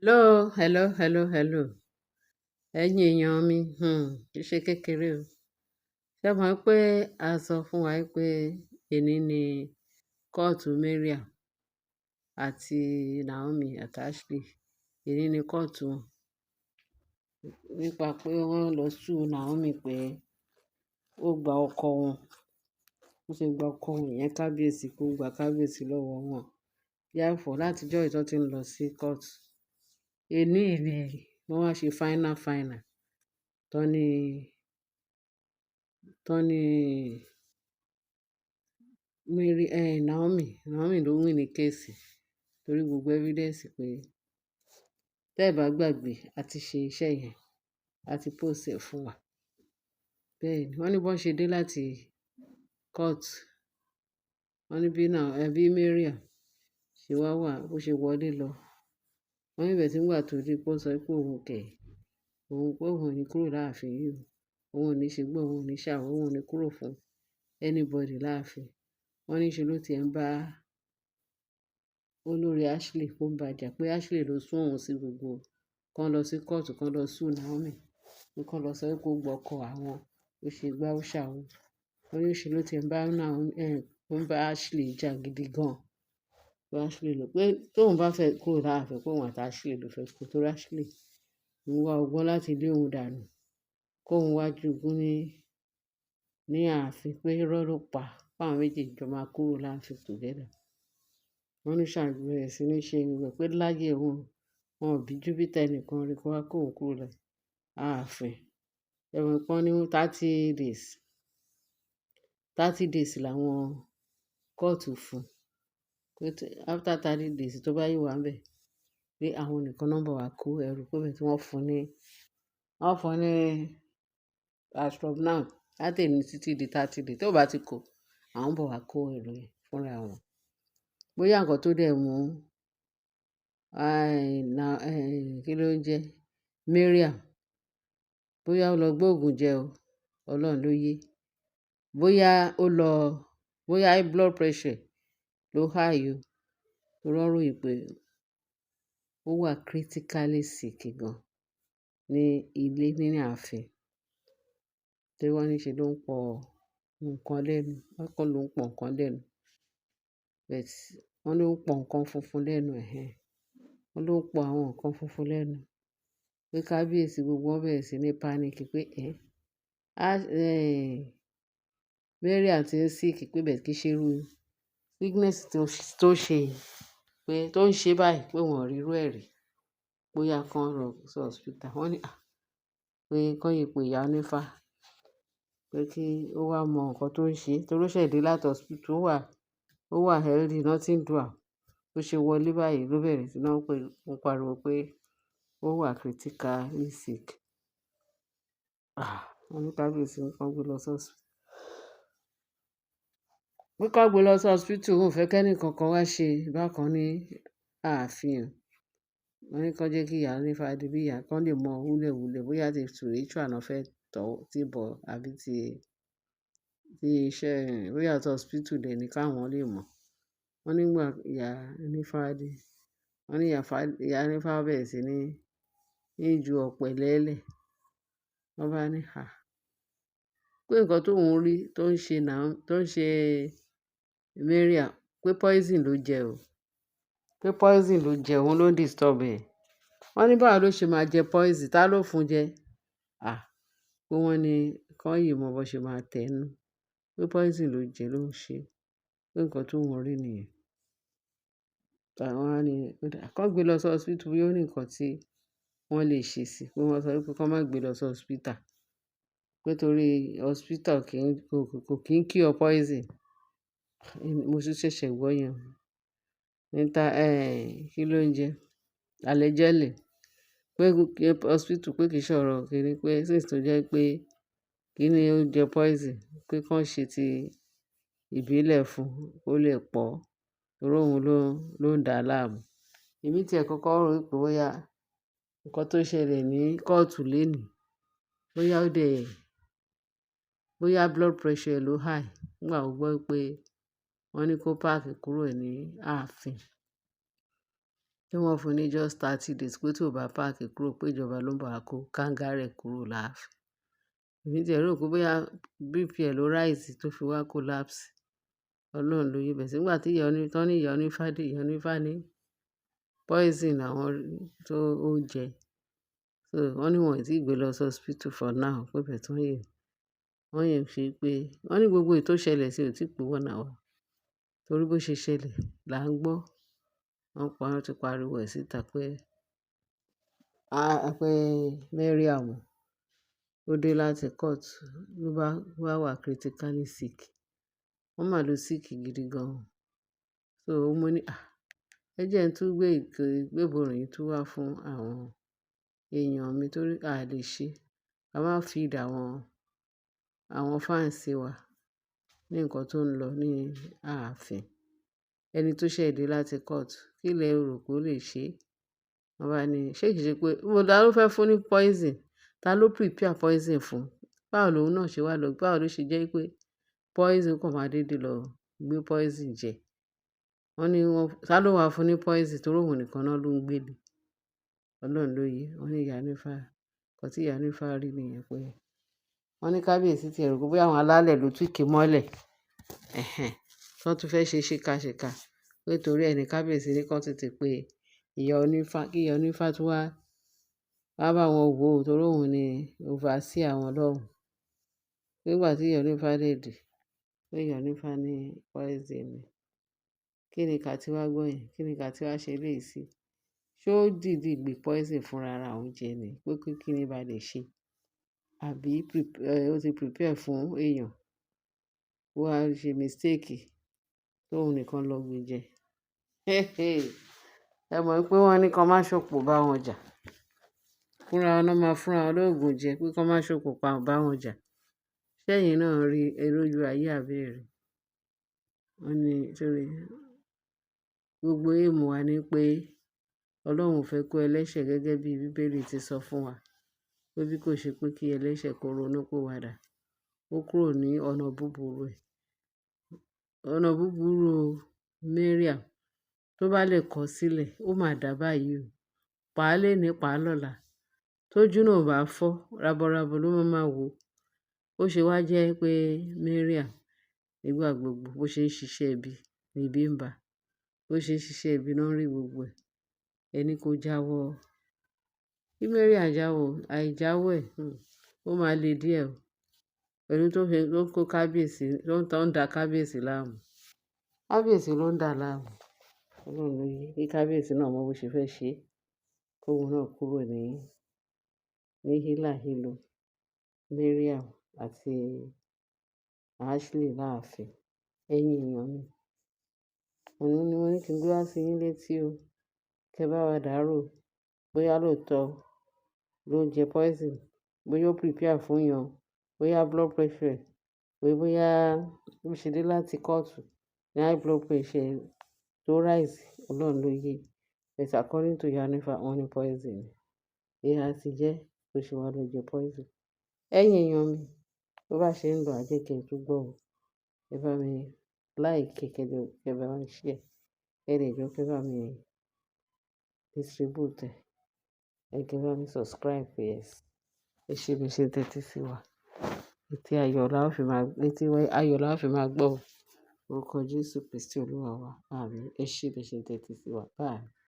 Hello, hello, hello, hello. Ẹ̀yin èèyàn mi, kì í ṣe kékeré o. Ṣé ẹ mọ̀ pé a sọ fún wa pé èní ni kóòtù Mariam àti Naomi àti Ashley. Èní ni kóòtù wọn. Nípa pé wọ́n lọ sue Naomi pé ó gba ọkọ wọn. Ó ṣe gba ọkọ wọn yẹn kábíyèsí kó gba kábíyèsí lọ́wọ́ wọn. Therefore, láti ọjọ́ yìí tí wọ́n ti ń lọ sí kóòtù. Èní yìí ni wọ́n wá ṣe final final. Tán ní Mary, Naomi ló win ní case torí gbogbo evidence pé tẹ́ ẹ bá gbàgbé, a ti ṣe iṣẹ́ yẹn, a ti post ẹ̀ fún wa. Bẹ́ẹ̀ ni, wọ́n ní bó ṣe dé láti court. Wọ́n ní bí náà, bí Mariam ṣe wá wà, bó ṣe wọlé lọ. Wọ́n ní ibẹ̀ tí nígbà tó rí pé ó sọ pé òun kẹ̀, òun pé òun ò ní kúrò láàfin yìí o. Òun ò ní ṣe gbó, òun ò ní ṣàwọ̀, òun ò ní kúrò fún anybody láàfin. Wọ́n ní ṣe ló ti ń bá olórí Ashley kó ń bá jà pé Ashley ló sún òun sí gbogbo kán lọ sí court, kán lọ sue Naomi, pé kán lọ sọ pé kó gba ọkọ àwọn, ó ṣe gbá ó ṣàwó. Wọ́n ní ṣe ló ti ń bá Naomi, ó ń bá Ashley jà gidi gan. Pé Ashley ló pé tóun bá fẹ́ kúrò láàfin, pé òun àti Ashley ló fẹ́ kú torí Ashley ń wá ọgbọ́n láti lé òun dànù, kóun wá jogún ní ààfin, pé irọ́ ló pa, pé àwọn méjèèjì jọ máa kúrò láàfin together. Wọ́n ní ṣà bẹ̀rẹ̀ sí ní ṣe gbogbo ẹ̀ pé láyé òun, wọn ò bí Júpítà ẹnìkan rí kó wá kó òun kúrò láàfin. Ẹ mọ̀ pé wọ́n ní 30 days, 30 days làwọn kóòtù fún. Pé after 30 days tó bá yí wà níbẹ̀, pé àwọn nìkan náà ń bọ̀ wá kó ẹrù pé bẹ́ẹ̀ tí wọ́n fún ní as from now láti èní títí di 30 days tó bá ti kó, àwọn ń bọ̀ wá kó ẹrù yẹn fúnra wọn. Bóyá nǹkan tó dẹ̀ mú, kí ló ń jẹ́? Mariam, bóyá ó lọ gbóògùn jẹ o, Ọlọ́run ló yé. Bóyá ó lọ, bóyá high blood pressure ló high o. Torí wọ́n ròyìn pé ó wà critically sick gan ní ilé ní ààfin. Torí wọ́n ní ṣe ló ń pọ nǹkan lẹ́nu, wọ́n kọ́ ló ń pọ nǹkan lẹ́nu. But wọ́n ló ń pọ nǹkan funfun lẹ́nu ẹ̀hẹn. Wọ́n ló ń pọ àwọn nǹkan funfun lẹ́nu. Pé kábíyèsí gbogbo wọn bẹ̀rẹ̀ sí ní panic pé ẹ́, Mariam tí ń sick pé bẹ́ẹ̀ kì í ṣe irú sickness tó ṣe yìí, pé tó ń ṣe báyìí pé wọ́n ò rí irú ẹ̀ rí. Bóyá kán lọ sí hospital. Wọ́n ní à, pé kán yí pé ìyá onífá, pé kí ó wá mọ nǹkan tó ń ṣe torí ó ṣẹ̀ dé láti hospital, ó wà healthy, nothing do am. Bó ṣe wọlé báyìí ló bẹ̀rẹ̀ sí náà pé ó ń pariwo pé ó wà critically sick. Ah, wọ́n ní kábíyèsí ní kí wọ́n gbé lọ sí hospital. Pé kí wọ́n gbé lọ sí hospital, òun ò fẹ́ kí ẹnì kankan wá ṣe bákan ní ààfin. Wọ́n ní kí wọ́n jẹ́ kí ìyá onífá dé bí ìyá kan lè mọ wúlẹ̀wúlẹ̀ bóyá ti spiritual náà fẹ́ tọ̀ tí bọ̀ àbí ti iṣẹ́, bóyá ti hospital dẹ̀ ní káwọn lè mọ̀. Wọ́n nígbà ìyá onífá dé, wọ́n ní ìyá onífá bẹ̀rẹ̀ sí ní ju ọ̀pẹ̀lẹ̀ lẹ̀. Wọ́n bá ní, "à, pé nǹkan tó ń rí tó ń ṣe náà, tó ń ṣe Mariam, pé poison ló jẹ o. Pé poison ló jẹ, òun ló ń disturb ẹ̀." Wọ́n ní báwo ló ṣe máa jẹ poison, tá ló fún jẹ? À, pé wọ́n ní kán yìí mọ bó ṣe máa tẹnu. Pé poison ló jẹ ló ń ṣe. Pé nǹkan tó ń rí nìyẹn. Àwọn á ní, kán gbé lọ sí hospital bóyá ó ní nǹkan tí wọ́n lè ṣe sí i. Pé wọ́n sọ wípé kí wọ́n má gbé lọ sí hospital. Pé torí hospital kò kí ń cure poison. Mo tún ṣẹ̀ṣẹ̀ gbọ́ yẹn. Níta, kí ló ń jẹ? Allegedly. Pé hospital pé kì í ṣọ̀rọ̀ kíni pé since tó jẹ́ pé kíni ó jẹ poison, pé kí wọ́n ṣe ti ìbílẹ̀ fún un kó lè pọ̀. Torí òun ló ń dà láàmú. Èmi tí ẹ kọ́kọ́ rò wípé bóyá nǹkan tó ṣẹlẹ̀ ní kóòtù lónìí, bóyá ó dẹ̀, bóyá blood pressure ló high nígbà ó gbọ́ pé wọ́n ní kó pack kúrò ní ààfin. Kí wọ́n fún un ní just 30 days pé tí ò bá pack kúrò pé ìjọba ló ń bọ̀ wá kó káńgá rẹ̀ kúrò láàfin. Èmi ti ẹ̀ rò pé bóyá BP ẹ̀ ló rise tó fi wá collapse. Ọlọ́run ló yé bẹ̀. Nígbà tí ìyá oní, tán ní ìyá onífá dé, ìyá onífá ní poison àwọn tó ó jẹ. So wọ́n ní wọ́n ò tí ì gbé lọ sí hospital for now pé but wọ́n yìí ṣe pé wọ́n ní gbogbo èyí tó ṣẹlẹ̀ sí ò tí pé 1 hour. Torí bó ṣe ṣẹlẹ̀ là ń gbọ́. Wọ́n pa, wọ́n ti pariwo ẹ̀ síta pé, a pé Mariam ó dé láti court ló bá wá wà critically sick. Wọ́n mà ló sick gidi gan. So mo ní, à, ẹ jẹ́ n tún gbé ìgbéborùn yìí tún wá fún àwọn èèyàn mi torí a lè ṣe. A máa feed àwọn fans wa ní nǹkan tó ń lọ ní ààfin. Ẹni tó ṣẹ̀ dé láti court, kí lẹ rò pé ó lè ṣe? Wọ́n bá ní, ṣé kìí ṣe pé ta ló fẹ́ fún ní poison? Ta ló prepare poison fún? Báwo lòun náà ṣe wá lọ? Báwo ló ṣe jẹ́ pé poison kàn máa dédé lọ gbé poison jẹ? Wọ́n ní wọ́n, ta ló wá fún ní poison torí òun nìkan náà ló ń gbé le. Ọlọ́run ló yé. Wọ́n ní ìyá onífá, nǹkan tí ìyá onífá rí nìyẹn pé wọ́n ní kábíyèsí ti rò pé bóyá àwọn alálẹ̀ ló tún ké mọ́lẹ̀. Ẹ̀hẹn. Tí wọ́n tún fẹ́ ṣe ṣíkàṣìkà. Pé torí ẹ ní kábíyèsí ní kí wọ́n tètè pé ìyá onífá, kí ìyá onífá tún wá, wá bá wọn wò ó torí òun ni overseer àwọn lọ́hùn. Nígbà tí ìyá onífá dé dé, pé ìyá onífá ní poison ni. Kí ni ká tí wá gbọ́ yẹn? Kí ni ká tí wá ṣe léyìí sí? Ṣé ó dìdí gbé poison fúnra ara òun jẹ ni? Pé kí ni bá lè ṣe? Àbí ó ti prepare fún èèyàn, ó wá ṣe mistake tóun nìkan lọ gbé jẹ. Ẹ mọ̀ pé wọ́n ní kí wọ́n má ṣòpò bá wọn jà. Fúnra wọn náà máa fúnra wọn lóògùn jẹ pé kí wọ́n má ṣòpò pa bá wọn jà. Ṣé ẹ̀yin náà rí lójú ayé àbí ẹ rí? Wọ́n ní torí gbogbo aim wa ní pé Ọlọ́run ò fẹ́ kó ẹlẹ́ṣẹ̀ gẹ́gẹ́ bí Bíbélì ti sọ fún wa. Pé bí kò ṣe pé kí ẹlẹ́ṣẹ̀ kó ronú pìwàdà, ó kúrò ní ọ̀nà búburú ẹ̀. Ọ̀nà búburú Mariam tó bá lè kọ̀ sílẹ̀, ó máa dà báyìí o. Pa á léni, pa á lọ́la. Tójú náà ò bá fọ́, rabọrabọ ló máa máa wò. Ó ṣe wá jẹ́ pé Mariam nígbà gbogbo bó ṣe ń ṣiṣẹ́ ibi ní ibi ń bá. Bó ṣe ń ṣiṣẹ́ ibi náà ń rí gbogbo ẹ̀. Ẹni kó jáwọ́. Kí Mariam jáwọ́, àìjáwọ́ ẹ̀, ó máa le díẹ̀ o. Pẹ̀lú tó fi, tó kó kábíyèsí, tó ń da kábíyèsí láàmú. Kábíyèsí ló ń dà láàmú. Ọlọ́run ló yé. Kí kábíyèsí náà mọ bó ṣe fẹ́ ṣe. Kó òun náà kúrò ní hílàhílo Mariam àti Ashley láàfin. Ẹ̀yin èèyàn mi. Òun ni mo ní kí n gbé wá sí yín létí o. Kẹ bá wa dàrò. Bóyá lóòótọ́ ló ń jẹ poison, bóyá ó prepare fún èèyàn, bóyá blood pressure, bóyá ó ṣe dé láti kóòtù ní high blood pressure tó rise, Ọlọ́run ló yé. But according to ìyá onífá, wọ́n ní poison ni. Èé ti jẹ́ tó ṣe wá lọ jẹ poison. Ẹ̀yin èèyàn mi, bó bá ṣe ń lọ, a jẹ́ kí ẹ tún gbọ́ o. Ẹ bá mi like, kẹ bá mi share. Ẹ lè jọ kí ẹ bá mi distribute ẹ. Ẹ kí ẹ bá mi subscribe, yes. Ẹ ṣé bí ẹ ṣe ń tẹ́tí sí wa. Etí ayọ̀ la ó fi máa, etí ayọ̀ la ó fi máa gbọ́ o. Orúkọ Jésù Kristi Olúwa wa. Àmín. Ẹ ṣé bí ẹ ṣe ń tẹ́tí sí wa. Bye.